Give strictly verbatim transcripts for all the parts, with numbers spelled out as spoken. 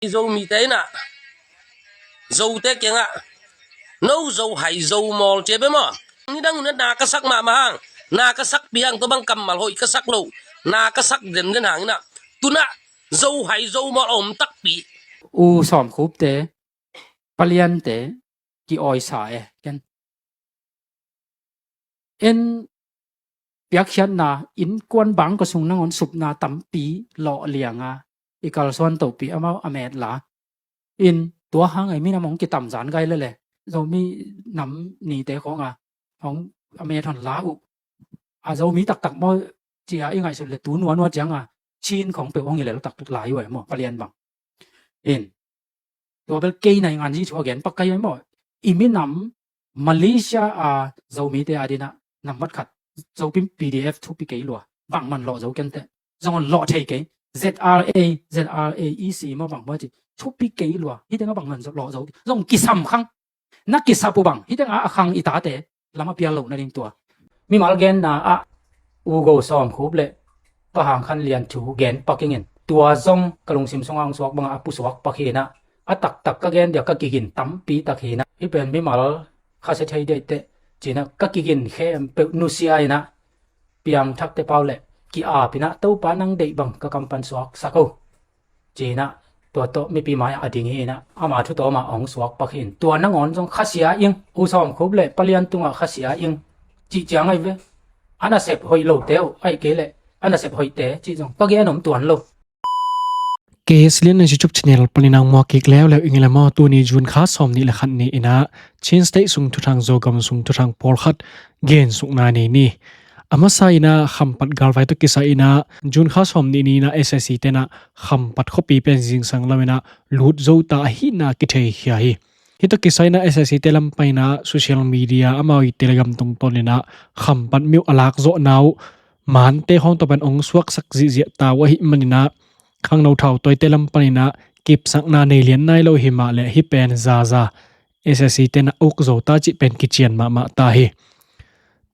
Zomite in ah, Zote kiangah, no Zo hai Zo mawl ci a bia maw? Nidang un ah na ka sak mahmah hang, na ka sakpi hang, tua bang kammal hoih ka sak lo, na ka sak zenzen hang in ah, tu in ah Zo hai Zo mawl a om takpi. U Sawmkhupte, Paliante ki-awisa e, ken. En piakkhiatna, innkuan bangkua sung nangawn supna tampi lawh lianga i kalsuan topi amau a met la. In tua hang ei minam hong kitamzan gai lele, Zomi nam nite khawnga hong a met hon la uh. A Zomi taktak maw cia i ngaihsut le tu nuanua cianga Chin khong peuh hong i lel taktak lai uh e maw, Palian bang. In tua bel kei nai ngan zi thu a gen pak kai e maw. I minam Malaysia a Zomite a dinah nambat khat, Zopim P D F thupi kei lua. Bangman lawh zo kenteh. Zong on lawh thei kei. Z R A, Z R A E C maw bang maw ci, thupi kei lua. Hi tengah bangman lawh zo. Zong kisam khang. Na kisap uh bang, hi tengah a khang i tate lam a pial lo nading tua. Mimal genna ah U Go Sawmkhup le Pa Hang Khan Lian thu gen pak ingin, tua zong ka lungsim sungah hong suak bangah a pusuak pak hinah, a taktak ka gen dia ka kigin tampi tak hinah. Hi pen mimal khasia thei deih teh cinah ka kigin khempeuh nusia inah, piangthakte pau le ki-ap inah, Topa nang deih bang ka kam pan suaksak o, cinah tua tawh mipi mai-ah a ding hinah, ama thu tawmah a hong suak pak hin. Tua nangawn zong khasia ing, U Sawmkhup le Pa Lian tungah khasia ing cih ciang ahi ve. A nasep hoih lote uh ahi kei leh a nasep hoihte cih zong ka gen om tuan lo. K S Lian na YouTube channel panin ang muak kik leuleu ing le maw. Tuni June kha sawm nih le khat ni inah Chin State sung thuthang, Zogam sung thuthang pawlkhat gensukna nei ni. A masa inah Khampat galvai tawh kisai inah June kha sawm nih ni inah S A C tenah Khampat khuapi pen zingsang lo inah lut zo ta ahihna kitheikhia hi. Hih tawh kisai inah S A C te lam pan inah social media amau i Telegram tungtawn inah Khampat myo a lakzawhna uh Mante khawng tawh pen hong suaksak zihziah ta uh ahih maninah khangno thautawite lam paninah kipsakna nei lian nai lo hi mah leh hih pen zaza S A C tenah uk zo ta cih pen kician mahmah ta hi.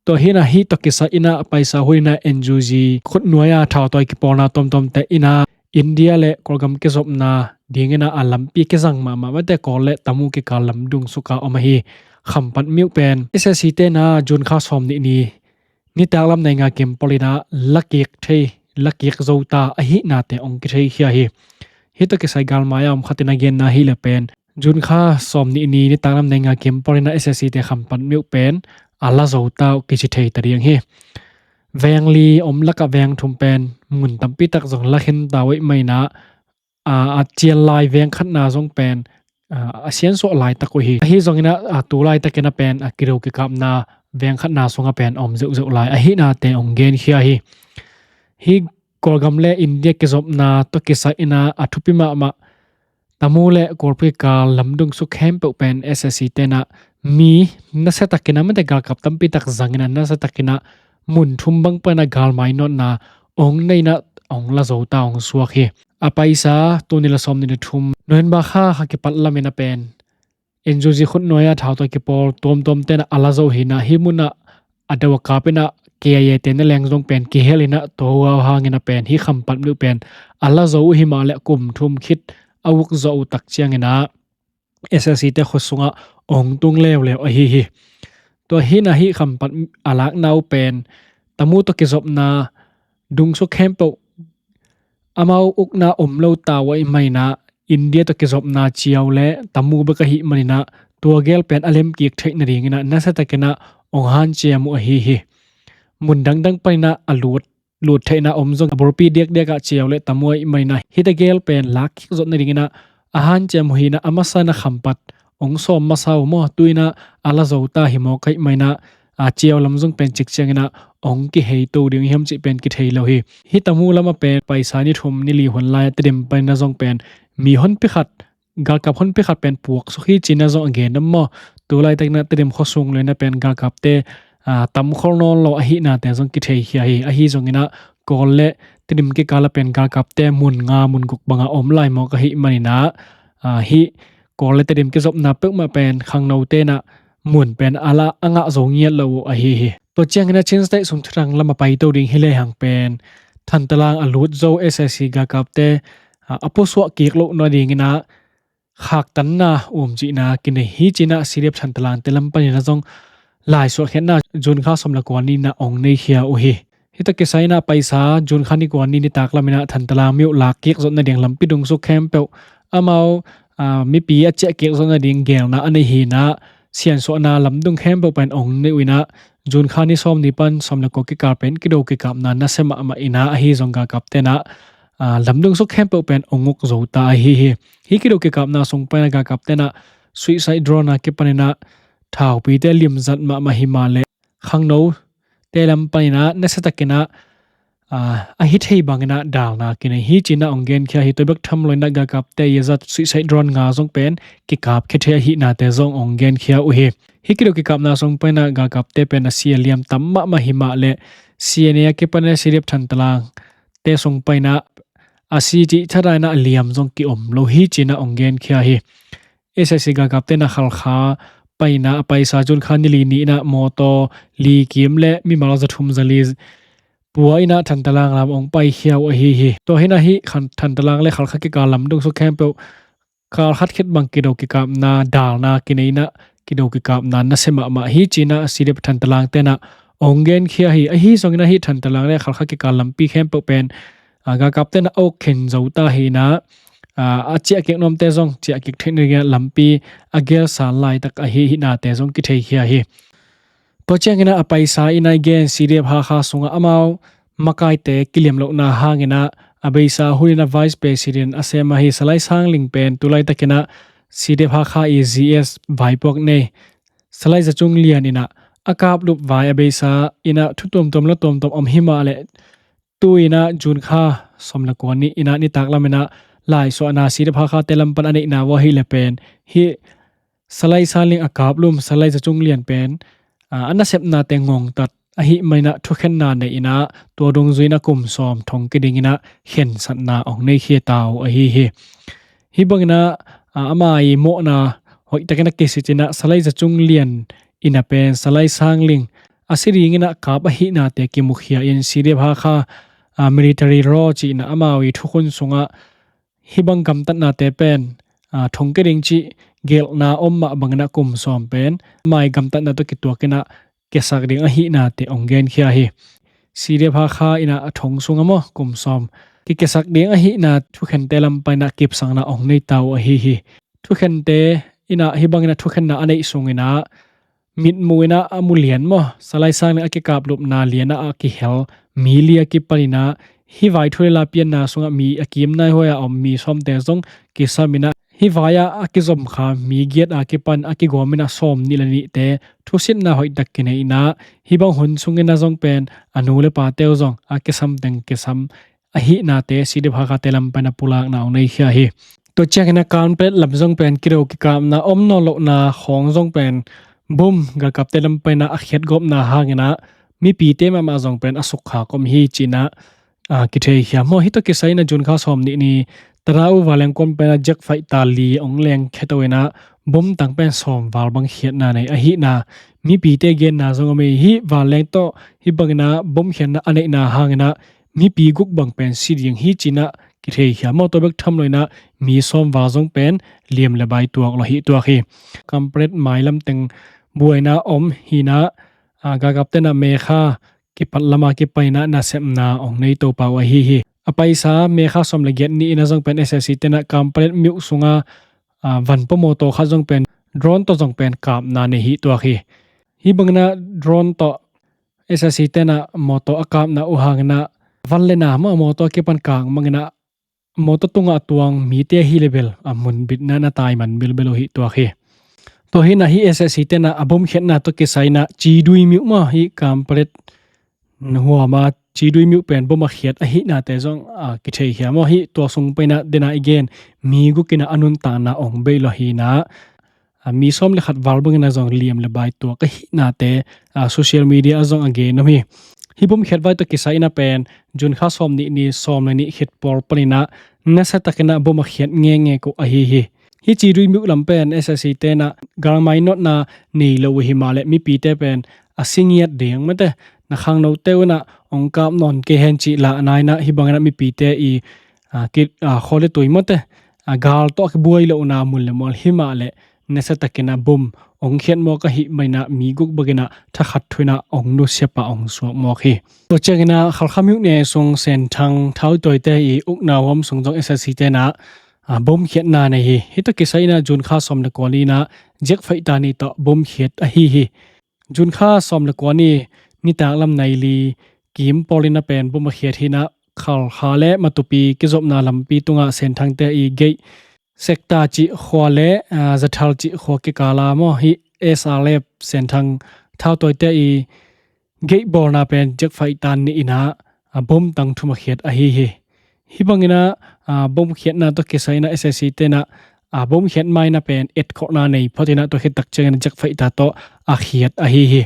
Tua hinah hih tawh kisai inah paisa hun inah N U G khutnuai-a thautawi kipawlna tuamtuamte inah India le Kawlgam kizopna dinginah a lampi kizang mahmah mate Kawl le Tamu kikal lamdung suka om ahi Khampat myo pen S A C tenah June kha sawm nih ni nitaklam nai nga kim pawl inah lakik thei, lakik zo ta ahihnate hong kitheikhia hi. Hih tawh kisai galmai-a om khat in a genna hih le pen June kha sawm nih ni nitaklam nai nga kim pawl inah S A C te Khampat myo pen a la zo ta uh kici thei ta ding hi. Veng li om lakah veng thum pen mun tampi tak zong la khin ta uh ahih maninah a, a cial lai veng khatna zong pen a, a siansuah laitak uh hi. Ahi zonginah a, tu laitakinah pen a kido kikapna veng khatna sungah pen a om zeuhzeuh lai ahihnate hong genkhia hi. Hih Kawlgam le India kizopna tawh kisai inah a thupi mahmah Tamu le Kawlpi kikal lamdung suk khempeuh pen S A C tenah mi nasiatakinah mate galkap tampi tak zanginah nasiatakinah mun thum bang panah galmai nawtna hong neinah hong la zo ta hong suak hi. A paisa tuni la sawm nih le thum November kha kha kipat laminah pen N U G khutnuai-a thautawi kipawl tuamtuam tenah a la zo hinah hih munah a do a kap inah K I A te na leng zong pen kihel inah tua huau hanginah pen hih Khampat myo pen a la zo uh hi mah leh kum thum khit a uk zawh uh tak cianginah S A C te khut sungah hong tung leuleu ahi hi. Tua hinah hih Khampat a lakna uh pen Tamu tawh kizopna dungsuk khempeuh amau ukna om lo ta uh ahih maninah India tawh kizopna ciau le Tamu bek ahih maninah tua gel pen a lemkik theih nadinginah nasiatakinah hong hanciam uh ahi hi. Mun dangdang paninah a lut lut theihna om zong a bulpi diakdiakah ciau le Tamu ahih maninah hih tegel pen lakkik zawh nadinginah a hanciam uh hinah a masa inah Khampat hong sawm masa uh maw, tu inah a la zo ta hi mawk ahih maninah a ciau lam zong pen cikcianginah hong kihei to ding hiam cih pen kithei lo hi. Hih Tamu lamah pen paisa ni thum ni li hun lai-ah Tedim paninah zong pen mi honpi khat galkap honpi khat pen puaksuk hi cinah zong a gen om maw. Tu laitakinah Tedim khuasung le inah pen galkapte a, tam khol nawn lo ahihnate zong kitheikhia hi. Ahi zonginah Kawl le Tedim kikalah pen galkapte mun nga mun guk bangah om lai mawk ahih maninah a, hih Kawl le Tedim kizopna peuhmah pen khangnote inah mun pen a la a ngah zo ngiat lo uh ahi hi. Tua cianginah Chin State sung thuthang lamah paito ding hi lehang pen Thantlang a lut zo S A C galkapte a, a pusuah kik loh nadingin ah khaktanna um cihna kinei hi ci-in ah C D F Thantalangte lam panin ah zong laisuah khiatna June kha sawm le kua ni-in ah hong nei khia uh hi. Hih tawh kisai-in ah a paisa June kha ni kua ni nitak lamin ah Thantalang myo lak kik zawh nading lampi dungsuk khempeuh amau, a, mipi a ciah kik zawh nading geelna a nei hi-in ah siansuahna lamdung khempeuh pen hong nei uh in ah June kha ni sawm ni pan sawm le kua kikal pen kido kikapna nasia mahmah in ah ahi zong galkapte'n ah, a, lamdung suk khempeuh pen hong uk zo ta ahi hi. Hih kido kikapna sung panin ah galkapte'n ah suicide drone a kipanin ah thaupite limzat mahmah hi mah leh khangnote lam panin ah nasiatakin ah, a, a hi thei bangin ah dalna kinei hi ci-in ah hong genkhia hi. Tua bek tham loin ah galkapte i a zat suicide drone nga zong pen kikapkhia thei ahihnate zong hong genkhia uh hi. Hih kido kikapna sung panin ah galkapte pen a si a liam tam mahmah hi mah leh C N A a kipanin ah C D F Thantalangte sung panin ah a si cih thadah in ah a liam zong ki-om lo hi ci-in ah hong genkhia hi. S A C galkapte'n ah Khalkha panin ah a paisa June kha ni li ni-in ah mawtaw li kim le mimal za thum za li pua in ah Thantalang lam hong paikhia uh ahi hi. Tua hi-in ah hih Thantalang le Khalkha kikal lamdung suk khempeuh kal khat khit bang kido kikapna dalna kinei in ah kido kikapna nasia mahmah hi ci-in ah C D F Thantalangte'n ah hong genkhia hi. Ahi zongin ah hih Thantalang le Khalkha kikal lampi khempeuh pen, a, galkapte'n ah a uk khin zo ta hi-in ah, a, a ciah kik nuamte zong ciah kik theih nadingin ah lampi a gelsa laitak ahi hihnate zong kitheikhia hi. Tua ciangin ah a paisa in ah i gen C D F Hakha sungah amau makaite kiliam lohna hangin ah a beisa hunin ah Vice President a sem ahi Salai Sang Ling pen tu laitakin ah C D F Hakha i G S vaipuak nei Salai Za Cung Lian in ah a kaplup vai a beisa in ah thu tuamtuam la tuamtuam om hi mah leh tu-in ah June kha sawm le kua ni-in ah nitak lamin ah laisuahna C D F Hakhate lam pan a neihna uh ahih leh pen hih Salai Sang Ling a kaplum Salai Za Cung Lian pen, a, a nasepnate ngongtat ahih manin ah thukhenna nei-in ah tua dungzui-in ah kum sawm thong kidingin ah khensatna hong nei khia ta uh ahi hi. Hih bangin ah, a, ama i mawhna hoihtakin a kisitcin ah Salai Za Cung Lian in ah pen Salai Sang Ling a si dingin ah kap ahihnate kimukhia in C D F Hakha, a, military law ci-in ah amau i thukhun sungah hih bang gamtatnate pen, a, thong kiding cih gelhna om mah bangin ah kum sawm pen ama i gamtatna tawh kituakin ah kiasak ding ahihnate hong genkhia hi. C D F Hakha in ah a thong sungah maw kum sawm kikiasak ding ahihna thukhente lam panin ah kipsakna hong nei ta uh ahi hi. Thukhente in ah hih bangin ah thukhenna a neih sungin ah mitmuh in ah a mu lian maw Salai Sang Ling a kikaplupna lian ah a kihel mi li a kipanin ah hih vai thu le la pianna sungah mi a kim naihuai a om mi sawmte zong kisam in ah hih vai ah a kizom kha mi giat a kipan a kigawm in ah sawm nih le nihte thusitna hoihtak kinei in ah hih bang hun sungin ah zong pen a nu le pate uh zong a kisam teng kisam ahihnate C D F Hakhate lam panin ah pulakna hong nei khia hi. Tua ciangin ah Kanpetlet lam zong pen kido kikapna om nawn lohna khawng zong pen bom galkapte lam panin ah a khiatgawpna hangin ah mipite mahmah zong pen a sukkhak om hi ci-in ah, a, kitheikhia maw. Hih tawh kisai-in ah June kha sawm nih ni Tadau vanleng kuan panin ah jet fighter li hong lengkhia to in ah bom tang pen sawm val bang khiatna nei ahihna mipite genna zong om hi. Hih vanleng tawh hih bangin ah bom khiatna a neihna hangin ah mipi guk bang pen si ding hi ci-in ah kitheikhia maw. Tua bek tham loin ah mi sawm val zong pen liam le bai tuak lo hi tuak hi. Kanpetlet mai lam teng buaina om hi-in ah, a, galkapte'n ah Mekha kipat lam a kipanin ah nasepna hong nei to pah uh ahi hi. A paisa Mekha sawm le giat ni-in ah zong pen S A C te'n ah Kanpetlet myo sungah, a, van pua mawtaw khat zong pen drone tawh zong pen kapna nei hi tuak hi. Hih bangin ah drone tawh S A C te'n ah mawtaw a kapna uh hangin ah van le na maw mawtaw a kipan kang mangin ah mawtaw tungah a tuang mite ahi leh bel a munbitna na taiman bilbel uh hi tuak hi. Tua hi-in ah hih S A C te'n ah a bom khiatna tawh kisai-in ah Chidui myo maw hih Kanpetlet huam a Chidui myo pen bom a khiat ahihnate zong, a, kitheikhia maw. Hih tua sung panin ah den a i gen mi guk in ah a nuntakna hong bei lo hi-in ah, a, mi sawm le khat val bangin ah zong liam le bai tuak ahihnate, a, social media ah zong a gen om hi. Hih bom khiat vai tawh kisai-in ah pen June kha sawm nih ni sawm le nih khit pawl panin ah nasiatakin ah bom a khiat ngenge uh ahi hi. Hih Chidui myo lam pen S A C te'n ah galmai nawtna nei lo uh hi mah leh mipite pen a si ngiat ding mate na khangnote un ah hong kap nawn kei hen cih lahna-in ah hih bangin ah mipite i a, ki, a, khua le tui mawte, a, gal tawh a kibuai lohna mun le mual himah le nasiatakin a bom ong khiat mawk ahih manin a mi guk bangin a thakhat thu in a ong nusiapa ong suak mawk hi. Tua ciangin a Khalkha myone sung Senthang thautawite i ukna huam sung zong S S C te in a, a, bom khiatna nei hi. Hih tawh kisai in a June kha sawm le kua ni in a jet fighter nih tawh bom khiat ahi hi. June kha sawm le kua ni nitak lam nai li kim pawl in a pen bom a khiat hi in a Khalkha le Matupi kizopna lampi tungah Senthangte i gate sector cih khua le, a, Zathal cih khua kikal a maw, hih S R F Senthang thautawite i gate bawlna pen jet fighter nih in a, a, bom tang thum a khiat ahi hi. Hih bangin a, a, bom khiatna tawh kisai in a S S C te in a, a, bom khiat ma in a pen etkholhna nei phot in a tua khit tak ciangin a jet fighter tawh a khiat ahi hi.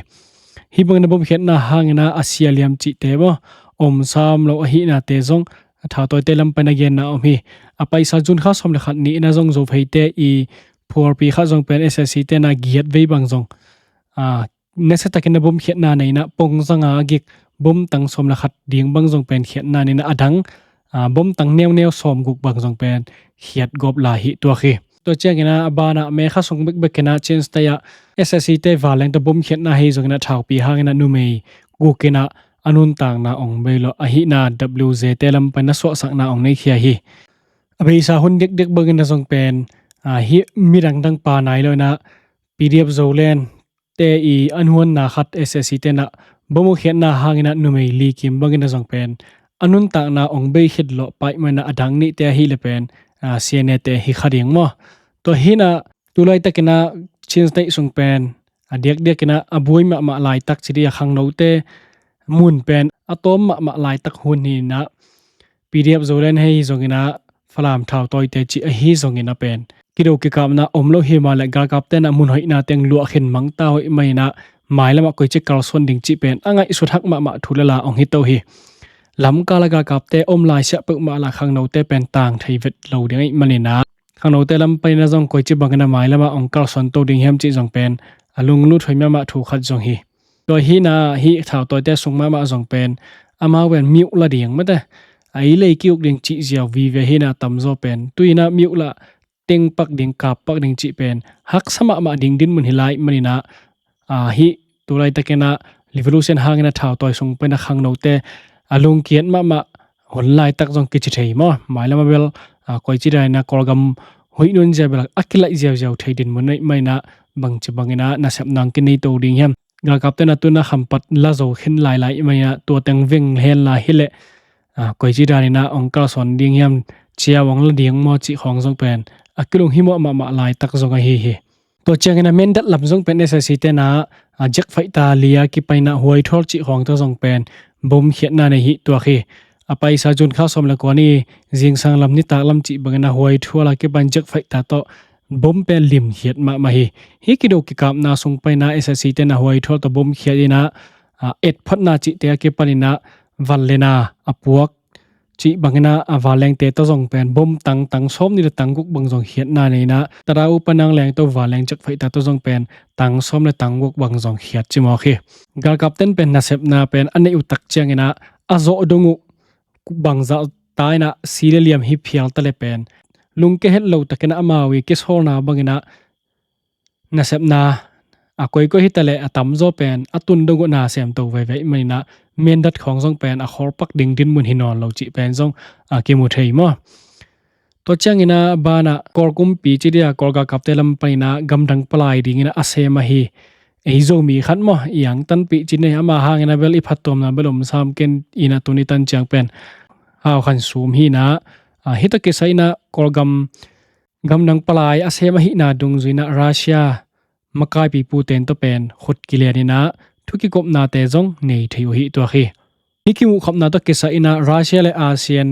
Hih bangin a bom khiatna hangin a a sia liam cihte maw, om sam lo ahihnate zong thautawite lam pan a genna om hi. A paisa June kha sawm le khat ni in a zong Zophei te i phualpi khat zong pen S S C te in a giat vei bang zong, a, nasiatakin a bom khiatna nei in a pong zanga a gik bom tang sawm le khat ding bang zong pen khiatna nei in a, a dang, a, bom tang neuneu sawm guk bang zong pen khiat gawp lai hi tuak hi. Tua ciangin a, a banah May kha sung bekbek in a Chin State ah S S C te vanleng tawh bom khiatna hi zongin a thaupi hangin a numei guk in a a nuntakna ong bei lo ahihna W Z te lam pan a suahsakna ong nei khia hi. A beisa hun diakdiak bangin a zong pen, a, hih midang dang pa nai lo in a P D F Zoland te i a nuanna khat S S C te in a bom uh khiatna hangin a numei li kim bangin a zong pen a nuntakna ong bei khit lawh paih manin a a dang nihte ahih le pen, a, C N A te hi kha ding maw. Tua hi in a tulaitak in a Chin State sung pen a diakdiak in a a buai mahmah laitak ci dih a khangnote mun pen a tawm mahmah laitak hun hi in a P D F Zoland hei hi zongin a Falam thautawite cih ahi zongin a pen kido kikapna om lo hi mah le galkapte in a mun hoihna teng luah khin mangta hoih mah in a mailam ah koici kalsuan ding cih pen a ngaihsut hak mahmah thu le la ong hi to hi. Lamkal a galkapte om lai siah peuhmah la khangnote pen tang thei vet lo ding ahih manin a khangnote lam pan in a zong koici bangin a mailam ah ong kalsuan to ding hiam cih zong pen a lunglut hoih mahmah thu khat zong hi. Tua hi in a hih thautawite sung mahmah zong pen amau pen miuh la ding mate, a i lei ki-uk ding cih ziau vive hi in a tamzaw pen tu in a miuh la teng pak ding, kap pak ding cih pen haksa mahmah ding dinmun hi lai manin a, a, hih tulaitak in a revolution hangin a thautawi sung pan a khangnote a lungkiat mahmah hun laitak zong kici thei maw. Mailam a bel, a, koici dan in a Kawlgam huih nun zia bel a kilaih ziauziau thei dinmun ahih manin a bangci bangin a nasepna ong kinei to ding hiam. Galkapte in a tu in a khampat la zo khin lailai ahih manin a tua teng veng hen la hi leh, a, koici dan in a ong kalsuan ding hiam, ciau ong la ding maw cih khawng zong pen a kilunghimawh mahmah laitak zong ahi hi. Tua ciangin a Mindat lam zong pen S S C te in a, a, jet fighter li a kipan in a Huaithual cih khawng tawh zong pen bom khiatna nei hi tuak hi. A paisa June kha sawm le kua ni zingsang lam nitak lam cih bangin a Huaithual a kipan jet fighter tawh bom pen lim khiat mahmah hi. Hih kido kikapna sung pan in a S S C te in a Huaithual tawh bom khiat in a, a, etphotna cihte a kipan in a vanlena a puak cih bangin a, a vanlengte tawh zong pen bom tang, tang sawm nih le tang guk bang zong khiatna nei in a, Tadau Panang leng tawh vanleng jet fighter tawh zong pen tang sawm le tang guk bang zong khiat ci mawk hi. Galkapten pen nasepna pen a neih uh tak ciangin a, a zawh dong uh bangzah ta in a si le liam hi phial ta le pen lungke het lo takin a amau i kisawlna bangin a nasepna a koikoi hi ta leh a tamzaw pen a tun dong uh na sem to veve ahih manin a Mindat khawng zong pen a khawlpak ding dinmun hi nawn lo cih pen zong a kimu thei maw. Tua ciangin a banah Kawl kumpi ci dih a Kawl galkapte lam panin a gamdang palai dingin a sem ahi ei Zomi khat maw, i angtanpih ci nei ama hangin a bel i phattuamna bel om sam ken in a tuni tan ciang pen Hau Khan Sum hi in a, a, hih tawh kisai in a Kawlgam gamdang palai a sem ahihna dungzui in a Russia makaipipu ten tawh pen khut kilian in a thu kikopnate zong nei thei uh hi tuak hi. Hih kimuhkhopna tawh kisai in a Russia le ASEAN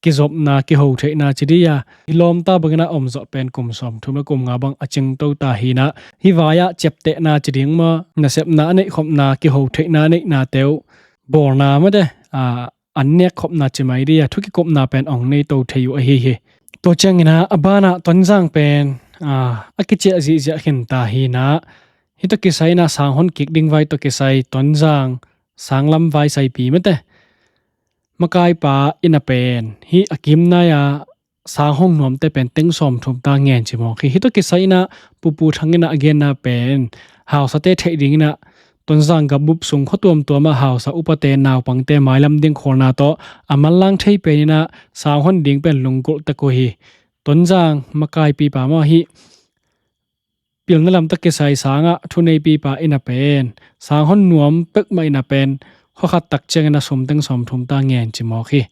kizopna kiho theihna ci dih a, hih lawmta bangin a om zawh pen kum sawmthum le kum nga bang a cing to ta hi in a, hih vai-ah ciaptehna ci ding maw, nasepna a neihkhopna kiho theihna a neihnate uh bawlna mate, a, an nekkhopna ci mai dih a, thu kikopna pen ong nei to thei uh ahi hi. Tua ciangin a, a banah Tonzang pen, a, a kiciah zihziah khin ta hi in a, hih tawh kisai in a sang hon kik ding vai tawh kisai Tonzang sanglam vai saipi mate makaipa in a pen hih a kim nai-a sang hon nuamte pen teng sawmthum ta ngen ci mawk hi. Hih tawh kisai in a Pu Pu Thang in a a genna pen hausate theih ding in a Tonzang gam bup sung khua tuamtuam ah hausa upate naupangte mailam ding khawlna tawh a manlang thei pen in a sang hon ding pen lunggulh tek uh hi. Tonzang makaipipa maw hih pilna lam tawh kisai sangah thuneipipa in a pen sang hon nuam pek mah in a pen khua khat tak ciangin a sum teng sawmthum ta ngen ci mawk hi.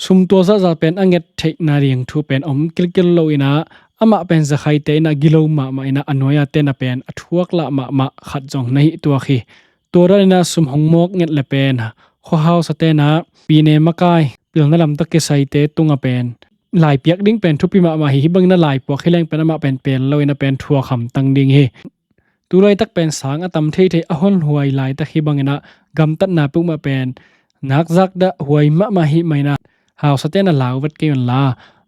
Sum tua zahzah pen a nget theihna ding thu pen om kilkil lo in a, amah pen zakhaite in a gilo mahmah in a, a nuai-a ten a pen a thuak lah mahmah khat zong na hih tuak hi. Tua dan in a sum hong mawk nget le pen khua hausa ten a pine makai pilna lam tawh kisaite tung a pen laipiak ding pen thupi mahmah hi. Hih bangin a laipuak hi leng pen amah pen pel lo in a pen thuak hamtang ding hi. Tu laitak pen sang a tam theithei a hon huai laitak hih bangin a gamtatna peuhmah pen nak zakdah huai mahmah hih mah in a hausa ten a lau vet kei un la,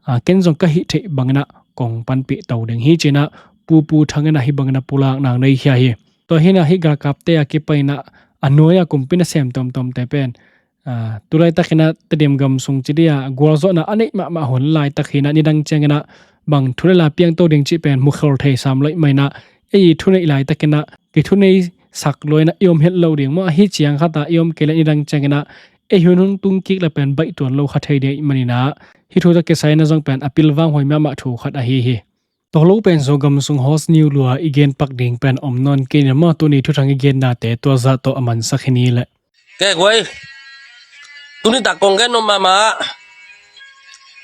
a, ken zong ka hih theih bangin a kong panpih to ding hi ci in a Pu Pu Thang in a hih bangin a pulak nang nei khia hi. Tua hi in a hih galkapte a kipan in a a nuai-a kumpi nasem tuamtuamte pen, a, tu laitak in a Tedim gam sung ci dih a gualzawhna a neih mahmah hun laitak hi in a nidang ciangin a bang thu le la piang to ding cih pen mukhol thei sam loih mah in a ei thuneih laitak in a kithunei sak lua in a i om het lo ding maw, ahi ciang khat a i om kei le nidang ciangin a ei hun hong tung kik le pen baih tuan lo kha thei ding ahih manin a hih thu tawh kisai in a zong pen a pilvang huai mahmah thu khat ahi hi. Tua lo pen Zogam sung host niu lua i gen pak ding pen om nawn kei in a maw, tuni thuthang i gennate tua zah tawh a mansak hi ni leh. Kek huai. Tuni tak kong gen om mahmah.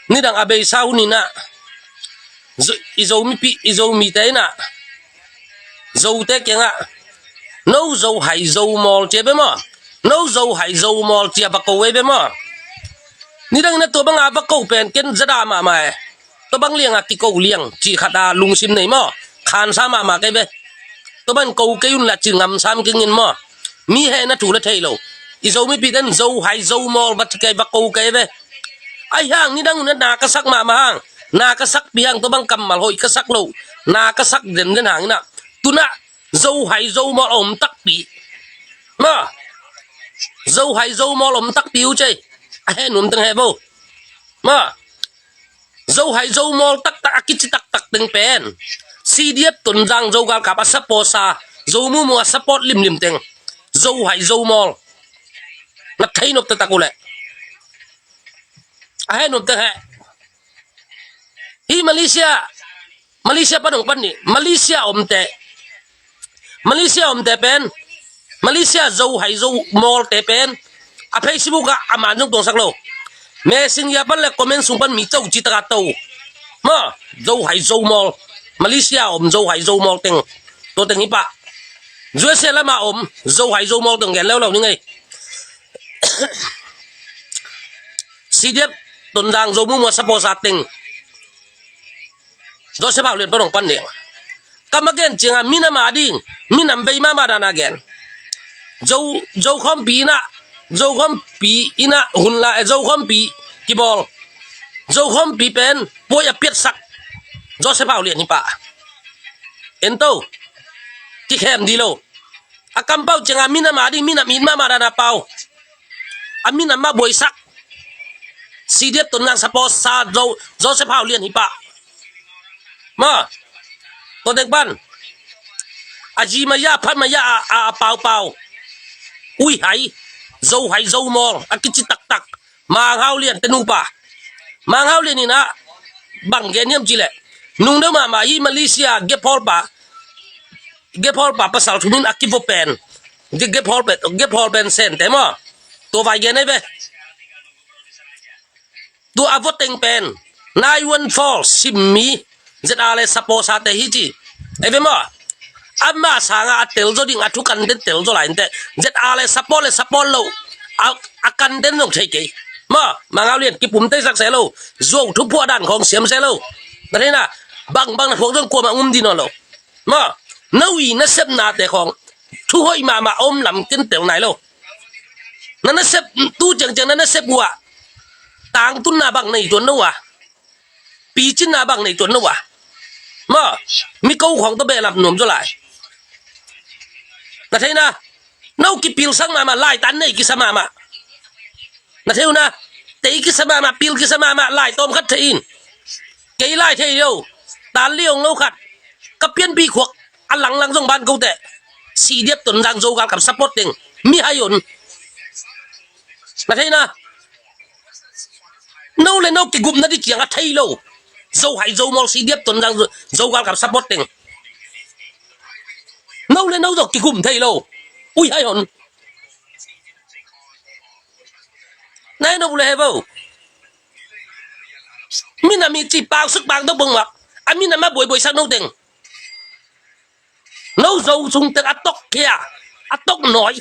Nidang a beisa hun in a Zo-, i Zo mipi, i Zo mite in a Zote kiangah no Zo hai Zo mawl ci a ve maw? No Zo hai Zo mawl ci a va ko ve ve maw? Nidang in a tua bang a va ko pen ken zada mahmah e. Tua bang liang a kiko liang cih khat a lungsim nei maw? Khansa mahmah kei ve. Tua bang ko kei un la ci ngamsam kei ngin maw? Mi hehna thu la thei lo. I Zo mipi ten Zo hai Zo mawl va ci kei, va ko kei ve. Ahi hang nidang un a na ka sak mahmah hang, na ka sakpih hang, tua bang kammal hoih ka sak lo, na ka sak zenzen hang in a tu in a Zo hai Zo mawl a om takpi. Maw? Zo hai Zo mawl a om takpi uh cei. A heh nuam teng heh vo. Maw? Zo hai Zo mawl taktak a kici taktak teng pen C D F Tonzang Zo galkap a support sa, Zo mumu a support limlim teng Zo hai Zo mawl. Na thei nop taktak uh leh. A heh nop teng heh. Hih Malaysia, Malaysia pan hong pan ni, Malaysia omte, Malaysia omte pen, Malaysia Zo hai Zo mawlte pen a Facebook ah a man zong tuangsak lo. Messenger pan le comment sung pan mi co ci taka to. Maw, Zo hai Zo mawl, Malaysia om Zo hai Zo mawl teng, tua teng hi pah. U S A lam a om Zo hai Zo mawl teng gen leuleu ni ngei. C D F Tonzang Zo mumu a support sa teng Joseph Hau Lian pan hong pan ding. Kam a gen ciang a minam a ding, minam bei mahmah dan a gen. Zo, Zo khawmpi in a, Zo khawmpi in a hun la, eh, Zo khawmpi kibawl, Zo khawmpi pen puai a piatsak Joseph Hau Lian hi pah. En to, kikhem dih lo. A kampau ciang a minam a ding, minam it mahmah dan a pau, a minam mah buaisak C D F Tonzang support sa Zo, Joseph Hau Lian hi pah. Maw, tua teng pan a zi maya, a phat maya a, a, a paupau, ui hai, Zo hai Zo mawl a kici taktak Mang Hau Lian te nupa. Mang Hau Lian in a bang gen hiam cih leh, nung deuh mahmah hi Malaysia gephawl pa, gephawl pa pasal thum in a kivo pen, ge-, gephawl pen, gephawl pen Sente maw, tua vai gen ei ve. Tua a vo teng pen nine one four sim mi Z R le support sate hi ci. Ei ve maw? Ama sanga a telzaw ding, a thukan den telzaw lai inteh. Z R le support le support lo, a, a kan den zong thei kei. Maw, Mang Hau Lian kipum teisak se lo. Zuau thuphuah dan khawng siam se lo. Na theihna, bangbang na phuak zong kuamah um dih nawn lo. Maw, no i nasepnate khawng thuhoih mahmah om lam ken tel nai lo. Na nasep, tu ciangciang na nasep uh ah tangtunna bang nei tuan no uh ah, picinna bang nei tuan no uh ah. Maw, mi ko khawng tawh behlap nuam zaw lai. Na theihna, no kipilsak mahmah, laitan nei kisa mahmah. Na thei uh na, tei kisa mahmah, pil kisa mahmah, lai tawm khat thei in. Kei lai thei lo, tan liong lo khat. Ka pianpi khuak a langlang zong ban ko teh. Sidiap Tonzang Zo galkap support teng. Mi hai on. Na thei na. No le no kigupna di kiang a thei lo. Zo hai Zo mawl Sidiap Tonzang Zo, Zo galkap support teng. No le no zong kigum thei lo. Ui hai on. Nai no le he bo. Minam i ci pau suk pau dok bong mak. A minam a buai buai sak no teng. No Zo sung teng a tok kia. A tok noi.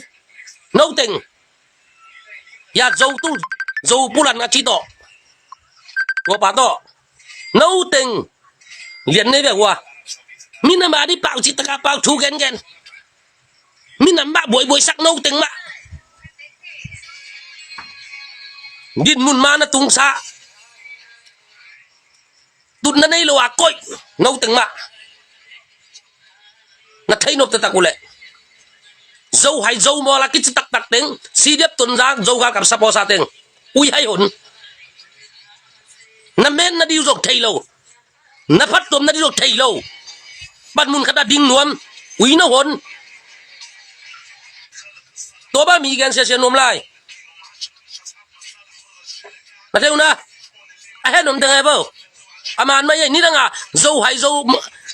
No teng. Ya Zo tu. Zo pulan a ci to. Tua pa to. No teng. Lian nei ve ua. Minam a di pau ci taka pau thu gen gen. Minam mah buai buai sak no teng mah. Din mun ma na tung sa. Tutna nei lo a koih no teng mah. Na thei nop taktak uh leh. Zo hai Zo mawl a kici taktak teng. Sidiap Tonzang Zo galkap support sa teng. Ui hai on. Na men na diu zok thei lo. Na phattuamna ding zong thei lo. Pan mun khat a ding nuam. Ui no hon. Tua bang mi gen siasia nuam lai. Na thei uh na. A hen om teng ai bo. A man mai ei ni dang a. Zo hai Zo,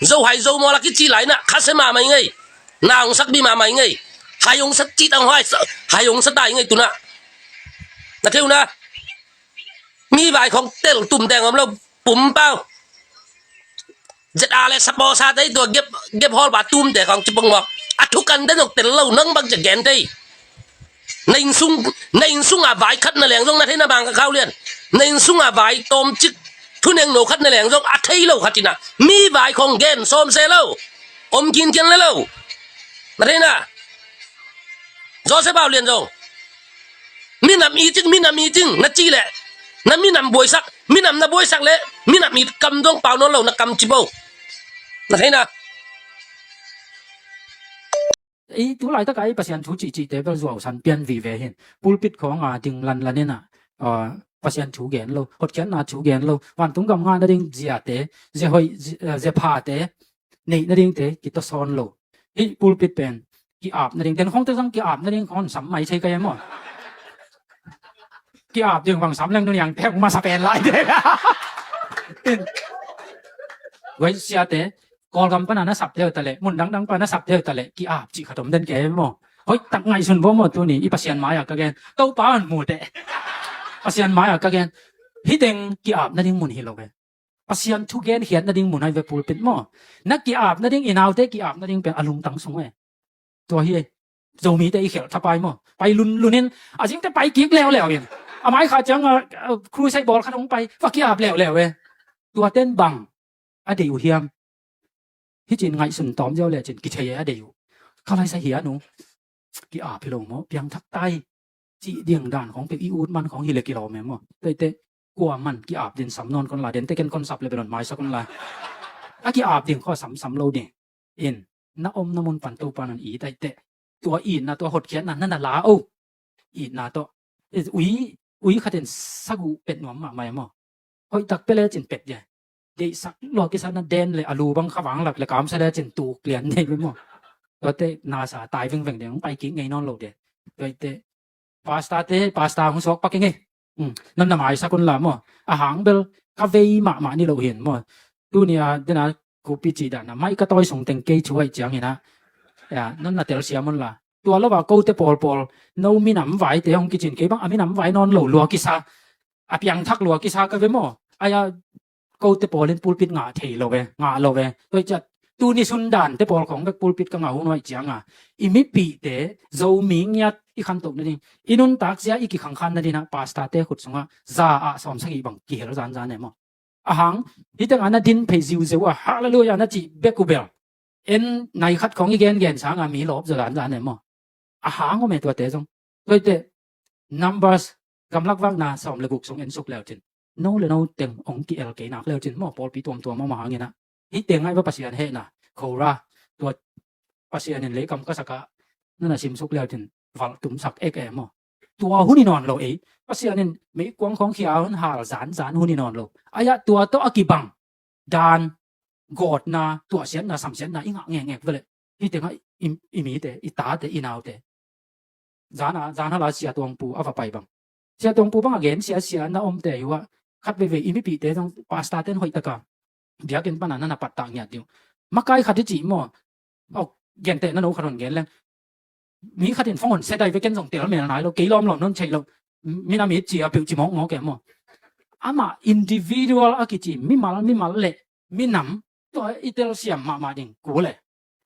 Zo hai Zo mawl a kici lai na. Kha se ma mai ngei. Na hong sak bi ma mai ngei. Hai hong sak cit ang hai. Hai hong sak tai ngei tu na. Na thei uh na. Mi vai khong tel tum teng om lo. Pum pau. Zet a le sapo sa tei tua gep, gep hol ba tum te khong cipong mo. A thu kan den ok tel lo nang bang zet gen tei. Na inn sung, na inn sung a vai khat na leng zong na thei na bang ka khau lian. Na inn sung a vai tom cik. Thu neng no khat na leng zong a thei lo khat ina. Mi vai khong gen som se lo. Om kin kian le lo. Na thei na. Joseph Au Lian zong. Minam i cing, minam i cing, na ci leh. Na minam buaisak, minam na buaisak leh, minam i kam zong pau nawn lo, na kam ci bo. Na thei na. I tu laitak a i Pasian thu cihcihte bel zuau san pian vive hin. Pulpit khawng a ding lanlan in a, ah, Pasian thu gen lo, hotkhiatna thu gen lo, vantung gam ngah nading ziate, zia hoih, zi-, ah, zia phate, neih nadingte, kitasawn lo. Hih pulpit pen, ki-ap nading, den khawngte zong ki-ap nading khawng sam mai thei ka e maw. Ki-ap ding bang sam leng tuniang tek masa pen lai ding. Guai siate, Kawlgam pana na sap deuh ta leh, mun dangdang pana na sap deuh ta leh, ki-ap cih khat om den ke maw. Hoih tak ngaihsun bo maw tuni, i Pasian mai-ah ka gen. Topa hong mu teh. Pasian mai-ah ka gen. Hih teng ki-ap nading mun hi lo ve. Pasian thu genkhiat nading mun ahi ve pulpit maw. Na ki-ap nading, i naute ki-ap nading pen a lungtang sung e. Tua hi e. Zomite i khelh thapai maw. Pai lunlun in, a zingte pai kik leuleu in. A mai kha ciang a, a, crusade bawl khat hong pai, va ki-ap leuleu e. Tua ten bang a deih uh hiam. Hih cin ngaihsun tawm ziau lecin kithei e a deih uh. Ka laisa hi a nu. Ki-ap hi lo maw, piangthak tai. Cih ding dan khawng peuh i ut man khawng hi le kilawm e maw. Tuaite, kua man ki-ap din sam nawn kon la, dente ken kon sap le belon maisak kon la. A ki-ap ding khaw samsam lo ding. In, na omna mun pan Topa nong it aih teh. Tua itna, tua hotkhiatna, na na la o. Itna tawh. Ui, ui khatin sagu pet nuam mahmah e maw. Hoih tak pia lecin pet dia. Deihsak lua kisa na den le a lu bang kha vang lak le kamsa lecin tuk lian dei ve maw. Tuate nasa tai vengveng ding pai kik ngei nawn lo dia. Tuaite pasta te, pasta hong suak pak ing e. Um, non na maisak un la maw. A hang bel ka vei mahmah ni lo hin maw. Tuni a dena kupi ci dan a mai ka tawi sung teng kei thu aih ciangin a. Ya, non na telsiam un la. Tua lo va kote pawlpawl, no minam vaite hong kicin kei bang a minam vai nawn lo lua kisa. A piangthak lua kisa ka ve maw. Aia kote pawl in pulpit ngah thei lo ve, ngah lo ve. Tua hi ciat, tuni sundante pawl khawng bek pulpit ka ngah hun huai cianga. I mipihte, Zomi ngiat i khantoh nading. I nuntak zia i kikhangkhan nading a, pastor te khut sungah, za ah sawm sagih bang kihel zanzan e maw. A hang, hih teng a na din phei ziuziu a, hallelujah na cih bek uh bel. En nai khat khawng i gengen sanga mi lawp zaw zanzan e maw. A hang om e tuate zong. Tuaite, Numbers, gamlak vakna sawm le guk sung en suk leucin. No le no teng ong ki-el kei nak leucin maw, pawlpi tuamtuam om a hangin a. Hih teng ngai va Pasian hehna, Korah, tua Pasian in leikam ka sak a, nana sim suk leucin, valh tumsak ek e maw. Tua hun hi nawn lo ei. Pasian in meikuang khawng khia hun hal zan zan hun hi nawn lo. Ai-ah tua tawh a kibang dan gawtna, tuahsiatna, samsiatna i ngah ngekngek ve leh. Hih tengah i, i mite, i tate, i naute. Zan a, zan hala Sia Tuang Pu a va pai bang. Sia Tuang Pu bang a gen siasia na omte hi uh ah. Khat veivei i mipihte zong pastor ten hoih taka biakinn pana na na pattah ngiat ding uh. Makai khat i cih maw. Aw, gentehna no khat hon gen leng. Mi khat in phone hon set ai ve, ken zong tel mel nai lo, kei lawmlawm non theih lo. Minam it ci a peuh ci mawkmawk e maw. Amah individual a kici mimal, mimal le minam tua i telsiam mahmah ding kul e.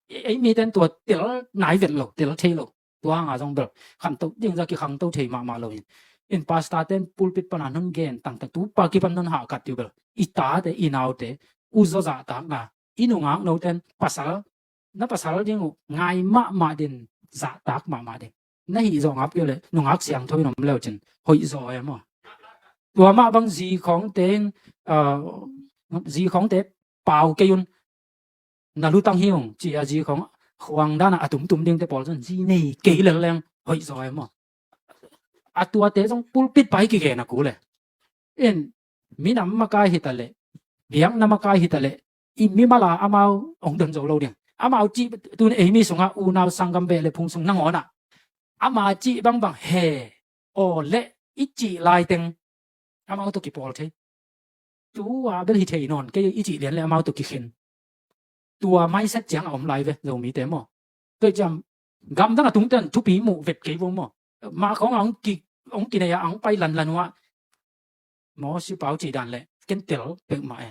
Ei miten tua tel nai vet lo, tel thei lo. Tua hanga zong bel khanto ding za kikhangto thei mahmah lo in. In pastor ten pulpit pana non gen tangtang, tupa kipan non hahkat diu bel. I tate, i naute, u zaw zahtakna, i nungak noten pasal, na pasal ding uh ngai mahmah din, zahtak mahmah din. Na hih zawh ngap kei uh leh nungak siangtho in om leucin hoih zaw e maw. Tua mah bang zi khawngte in, ah, zi khawngte pau kei un, na lutang hi ung ci a zi khawng khuang dana a tumtum dingte pawl zong zi nei kei lel leng hoih zaw e maw. A tuate zong pulpit pai kigen a kul e. In minam makai hi ta leh, biakna makai hi ta leh, i mimala amau hong don zo lo ding. Amau cih tun ei mi sungah unau sanggam beh le phung sung nangawnah ama cih bangbang he aw le i cih laiteng amau tawh kipawl thei. Tua bel hi thei nawn kei i cih lian le amau tawh kikhen. Tua mindset ciang a om lai ve Zomite maw. Tua ciang gamdang a tungten thupi muh vet kei vo maw. Mah khawng a hong ki, hong kinei a hong pai lanlan uh ah. Mawsi pau cih dan le ken tel peuhmah e.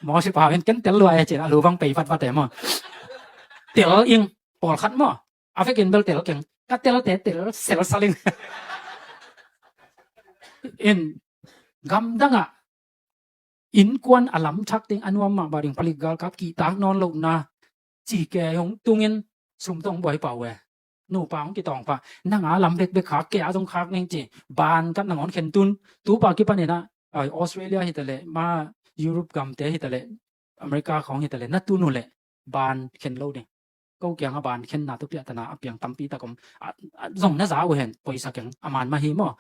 Mawsi pau in ken tel lua e cin a lu bang pei vatvat e maw. Tel ing pawlkhat maw. A vekin bel tel keng. Ka telte tel selsal ing. In gamdangah innkuan a lamthak ding a nuam mah bah ding palik galkap kihtak nawn lohna ci ke hong tungin sum tawh hong buai pah uh e. Nupa hong kitawng pah, nang a lam bekbek khak, kei a zong khak ning ci. Ban kat nangawn khen tun, tupa kipanin ah, ai, Australia hi ta leh, ma Europe gamte hi ta leh, America khawng hi ta leh, na tun uh leh ban khen lo ding. Ko kiangah ban khenna tawh piahtana a piang tampi tak om. A, a, zong na za uh hen, poisa keng a man mah hi maw.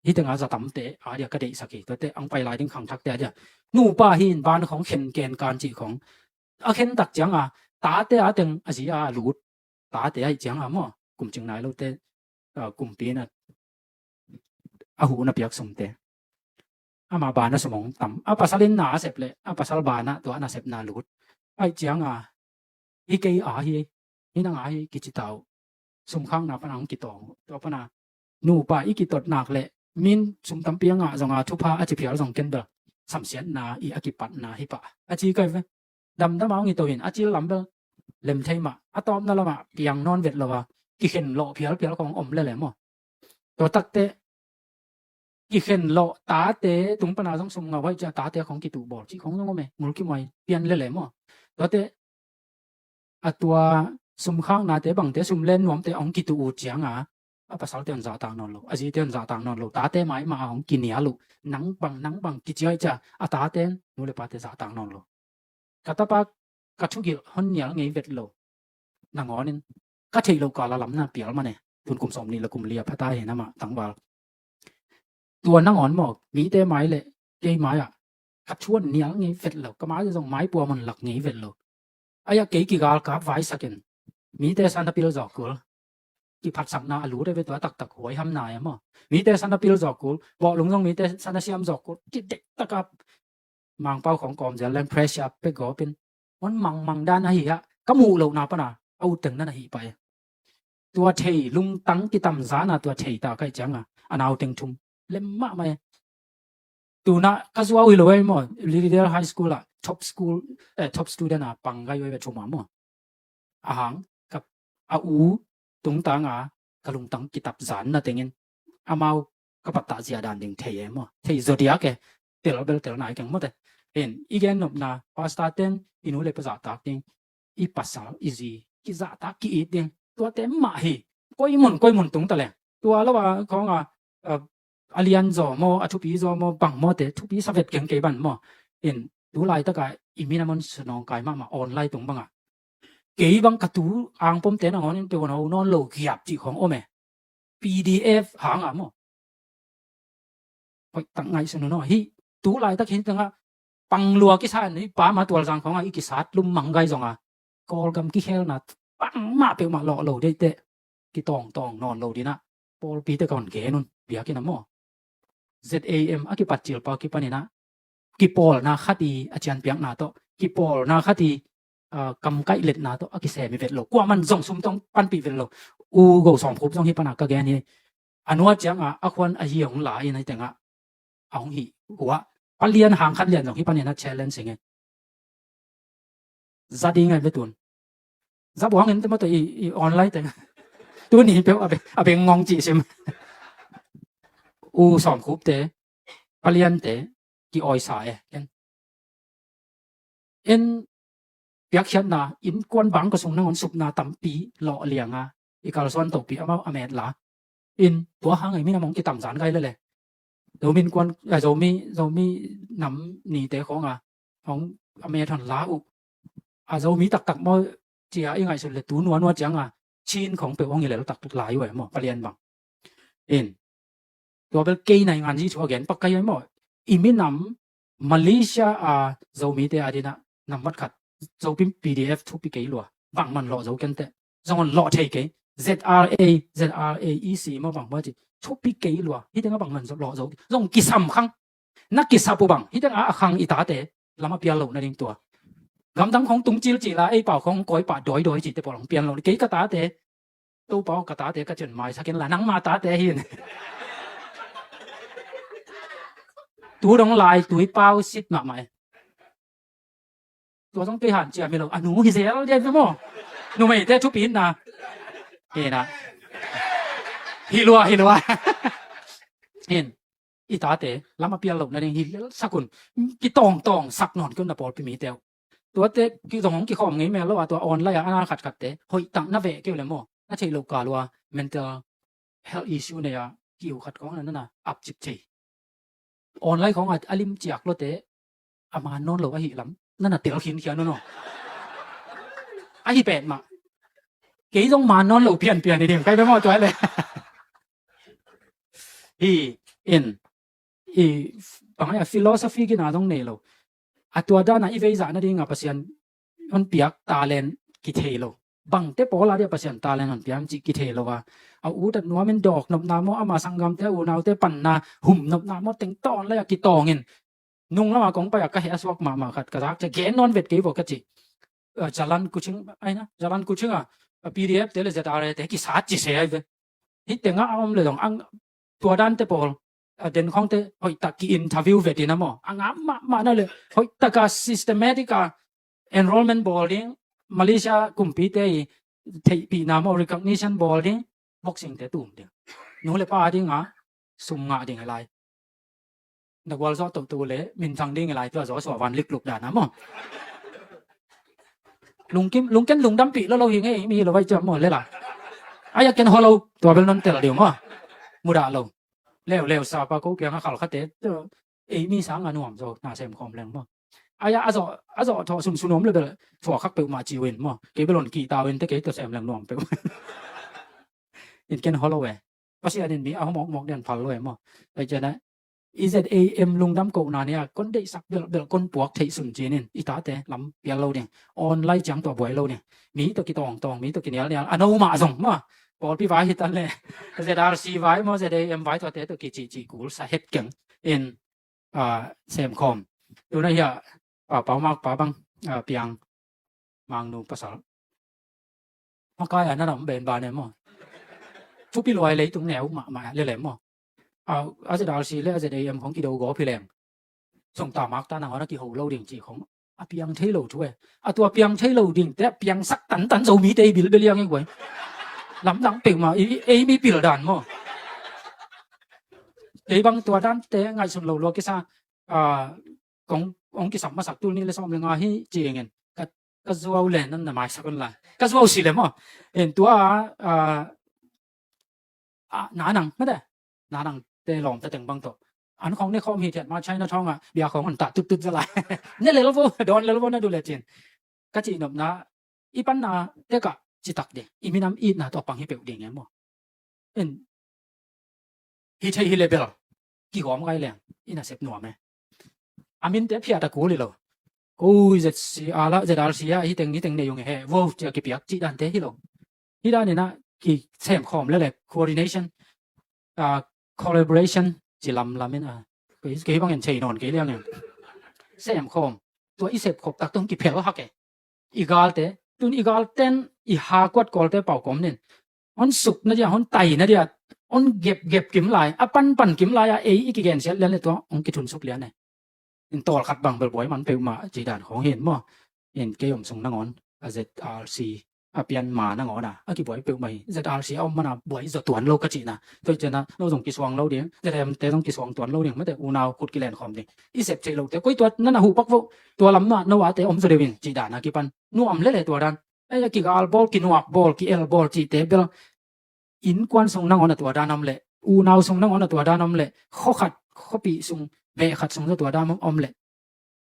Hih tengah za tamte a dia ka deihsak hi, tuate ang pai lai ding khangthakte a dia. Nupa hi in ban khawng khen ken kan cih khawng. A khen tak cianga, tate a teng a zi a lut. Tate aih cianga maw, kum cing nai lote, a, kumpi na a huh na piak sumte. Ama bana sum hong tam. A pasal in na a sep leh, a pasal bana tua na sepna lut. Aih cianga, hi kei a hi, hi nang a hi kici ta uh. Sumkhakna pana hong kitawng uh. Tua pana nupa i kitot nak leh, min sum tampi a ngah zonga thupha a ci phial zong ken bel samsiatna i a kipatna hi pah. A ci kai ve. Damdam a hong i to in a cil lam bel lem thei mah. A tawpna lamah piang nawn vet lo a, kikhen lawh phialphial khawng om lele maw. Tua takte kikhen lawh, tate tung pana zong sum ngau hoih cia tate khawng kituh bawl cih khawng zong om e, ngul kimuai pian lele maw. Tuate a tua sumkhaknate bangte, sum len nuamte hong kituh uh cianga a pasalte hong zahtak nawn lo, a zite hong zahtak nawn lo, tate maimah a hong kinial uh, nang bang nang bang kici hoih cia a tate nu le pate zahtak nawn lo. Ka tapa ka thugilh hon nial ngei vet lo. Nangawnin ka theih loh kala lamna pial mane. Tun kum sawm nih le kum li a phata hi namah tangval. Tua nangawn maw, mite mai le kei mai-ah ka thuan nial ngei vet lo. Ka mai zong mai puam hon lak ngei vet lo. Ai-ah kei kigalkap vaisakin mite sana pil zawk kul. Kiphatsakna a lut a ve tua taktak huai hamna e maw. Mite sana pil zawk kul, bawhlung zong mite sana siam zawk kul. Kidek taka Mangpau khawng kawm zel leng pressure pek gawpin hon mangmang dan ahi ah, ka muh lohna pana a utteng nan ahi pai. Tua thei lungtang kitamzana tua thei ta kaih cianga a nauteng thum lem mahmah e. Tuna ka zuau hi lo e maw, Lilydale High School ah top school, eh, top student a pang gai oi ve thuma maw. Ahang ka, a u tungtanga ka lungtang kitap zan na tengin amau ka pattah zia dan ding thei e maw, thei zodiak e. Tel bel tel nai keng mawte. In i gen nopna pastor ten i nu le pa zahtak ding, i pasal i zi kizahtak ki-it ding, tuate mah hi. Koimun koimun tung taleng tua lo a khawnga, a lian zaw maw, a thupi zaw maw, bang mawte thupi sa vet keng kei ban maw. In tu laitaka i minam hon sunawngkai mahmah online tung banga kei bang ka tu angpomte nangawnin peuhon ho nawn lo giap cih khawng om e. P D F hang a maw. Hoih tak ngaihsun un aw. Hih tu laitak hi tengah panglua kisa in hih pa ma tualzang khawngah i kisat lum manggai zonga Kawlgam kikhelna bangmah peuhmah lawh lo deih teh kitawngtawng nawn lo dinah pawlpite ka hon gen un biakinn ah maw. Z A M a kipat cil pa kipaninah kipawlna khat i a cianpiakna tawh kipawlna khat i, ah, kamkaih letna tawh a kisem hi vet lo. Kuaman zong sum tawh panpih vet lo. U Go Sawmkhup zong hih panah ka gen hi. A nuat ciangah a khuan a hi hong la in ahi tengah a hong hih uh ah palian hang khat lian zong hih panin a challenge hi ngei. Za ding ahi ve tun. Za buang in te maw tawh i, i online teng. Tuni peuh a beng, a beng ngong cih sim. U Sawmkhupte paliante ki-awisa e ken. En piakkhiatna innkuan bang ka sung nangawn supna tampi lawh lianga i kalsuan topi amau a met la. In tua hang ei minam hong kitamzan gai lele. Zomi innkuan, a, Zomi, Zomi nam nite khawnga hong a met hon la uh. A Zomi taktak maw cia i ngaihsut le tu nuanua cianga Chin khawng peuh hong i lel tak lai uh e maw palian bang. In tua bel kei naingan zi thu a gen pak kai uh e maw. I minam Malaysia a Zomite a dinah nambat khat Zopim P D F thupi kei lua. Bangman lawh zo kenteh. Zong hon lawh thei kei. Z R A, Z R A E C maw bang maw ci thupi kei lua. Hih tengah bangman lawh zo. Zong kisam khang. Na kisap uh bang hih tengah a khang i tate lam a pial loh nading tua. Gamdang khong tung cilcila ei pau khong koi pah dawidawi cite pawl hong pian lo. Kei ka tate Topa aw ka tate ka cin maisak in la nangma tate hin. Tu dong lai tui pau sit mahmah e. Tua zong kei han ciam hi lo a nu hi zel dian maw. Numeite thupi na. Hi na. Hi lua hi lua. Hin. I tate lam a pial loh nading hi lel sak un. Kitawngtawng sak nawn kei un na pawlpi mite uh. Tuate kizong hong kikhawm ngei mel lo a tua online a ana khatkhatte hoih tak na veh kei uh le maw. Na theih loh kal ua mental health issue nei a kiu khat kawng na nana ap cip thei. Online khawng a a lim ciak lote a man nawn lo ahi lam nana tel khinkhia nawn aw. Ahi pet mah. Kei zong man nawn lo pianpian i ding kai be maw tua le. Hi in i bang a philosophy kina zong nei lo. A tua dana i veizah nadinga Pasian hon piak talent kithei lo. Bangte pawl a dia Pasian talent hon piak cih kithei lo a. A ut a nuamin dawk nopna maw ama sanggamte a unaute panna hum nopna maw tengtawn lai a kitawngin. Nung lama kong pai a ka heh a suak mahmah khat ka zak cia gen nawn vet kei vaw ka ci. Jalan Kuching aina Jalan Kuching a P D F te le Z R A te kisat ci se ai ve. Hih tengah a om le zong ang tua dante pawl a den khawngte hoih tak ki interview vet in a maw a ngam mahmah na le hoih taka systematic a enrollment bawl ding Malaysia kumpite i theihpihna maw recognition bawl ding boxing te tum ding nu le pa dinga sum ngah ding a lai. Na gualzawh tohtoh le minthang ding i lai tua zawh suah van likluk dana maw. Lungkim lungken lungdampih lo lo hi ngei mi lo vai ciam maw lela. Ai a ken holo tua bel non tel diu maw. Mudah lo. Leuleu sapa ko kianga khalkhate ei mi sanga nuam zo na sem khawm leng maw. Ai a zawh a zawh thawh sunsun om le bel thua khak peuhmah ciu in maw kei bel on kih tau in te kei tua sem leng nuam peuh. In ken holo e. Pasian in mi a hawmawkmawk den phal lo e maw. Pai ciana I Z A M lungdam kohna nia kon deihsak belbel kon puak theih sun cinin i tate lam pial lo ding. Online ciang tua buai lo ding. Mi tawh kitawngtawng mi tawh kinialnial a no mah zong maw. Pawlpi vai hi tan le Z R C vai maw Z A M vai tuate tawh kicihcih kul sa het keng in semkhawm. Tuna hiah pa pau mak pa bang piang mangnu pasal. Makai a na lam ben ba ne maw. Thupi luai leitung neu mahmah lele maw. A Z R C le a Z A M khong kido gawp hi leng. Sungta mak ta nang hona kiho lo ding ci khong a piang thei lo thu e. A tua piang thei lo ding te a piangsak tantan Zomite i bilbel iang i guai. Lamdang peuhmah ei mi pil dan maw. Kei bang tua dante ngaihsun lo lua kisa kong ong kisam masak tul nih le sawm le nga hi ci ngin ka zuau le nan na maisak un la ka zuau si le maw. En tua a nanang mate nanang te lawm ta teng bang tawh an khawng ne khawm hi thiat ma China thawngah bia khawng an tah tuttut za lai. Ne lel vo dawn lel vo na du le cin ka cihnopna i panna tekah citak ding i minam itna tawh pang hi peuh ding e maw. En Hi thei hi le bel kigawm kai leng i nasep nuam e. A minte phiat a kul hi lo. Koi Z C a la, Z R C a hi teng hi teng nei ung e he, wow, cia kipiak cih dante hi lo. Hi danin ah kisem khawm le le coordination, ah, collaboration ci lamlam in ah. Kei, kei bangin thei nawn kei liang in. Sem khawm. Tua i sep khop tak tung kiphel hak e. I galte, tun i galten i ha kuat kawlte pau kawm nin. Hon suk na dia, hon tai na dia, hon gep gep kim lai, a pan pan kim lai a ei i kigen siat lian le tua hong kithun suk lian e. In tawlkhat bang bel buai man peuhmah cih dan khawng hi in maw. In kei om sung nangawn a Z R C a pian ma nangawn a, a kibuai peuhmah hi. Z R C a om mana buai zaw tuan lo ka cihna. Tua hi ciangin ah no zong kisuang lo ding, Z M te zong kisuang tuan lo ding, mate unau khut kilen khawm ding. I sep theih lote koi tua na na huh pak vo, tua lam na no a te om zaw deuh in cih dan a kipan. Nuam le le tua dan. Ei, a kigal bawl, kinuak bawl, ki-el bawl cihte bel innkuan sung nangawn a tua dan om leh, unau sung nangawn a tua dan om leh, khuakhat, khuapih sung, veh khat sung zong tua dan om leh,